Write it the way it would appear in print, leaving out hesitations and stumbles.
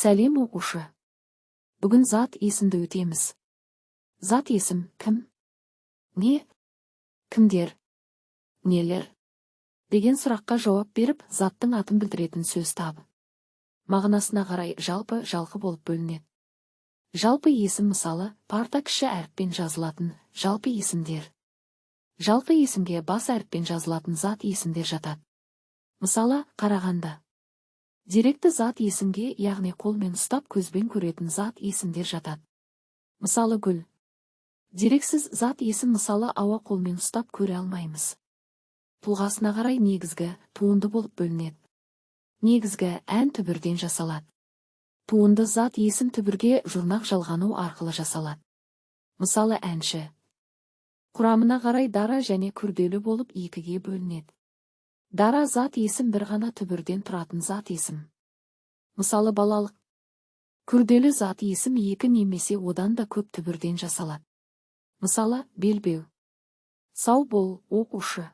Сәлем, оқушы! Бүгін зат есімді өтеміз. Зат есім кім, не, кімдер, нелер деген сұраққа жауап беріп, заттың атын білдіретін сөз табы. Мағынасына қарай жалпы, жалқы болып бөлінеді. Жалпы есім, мысалы, парта, кіші әріппен жазылатын жалпы есімдер. Жалқы есімге бас әріппен жазылатын зат есімдер жатады. Мысалы, Қарағанды. Деректі зат есімге, яғни қолмен ұстап, көзбен көретін зат есімдер жатады. Мысалы, гүл. Дерексіз зат есім, мысалы, ауа, қолмен ұстап көре алмаймыз. Тұлғасына қарай негізгі, туынды болып бөлінеді. Негізгі ән түбірден жасалады. Туынды зат есім түбірге жұрнақ жалғану арқылы жасалады. Мысалы, әнші. Құрамына қарай дара және күрделі болып екіге бөлінеді. Дара зат есім бір ғана түбірден тұратын зат есім. Мысалы, балалық. Күрделі зат есім екі немесе одан да көп түбірден жасалады. Мысалы, белбеу. Сау бол, оқушы!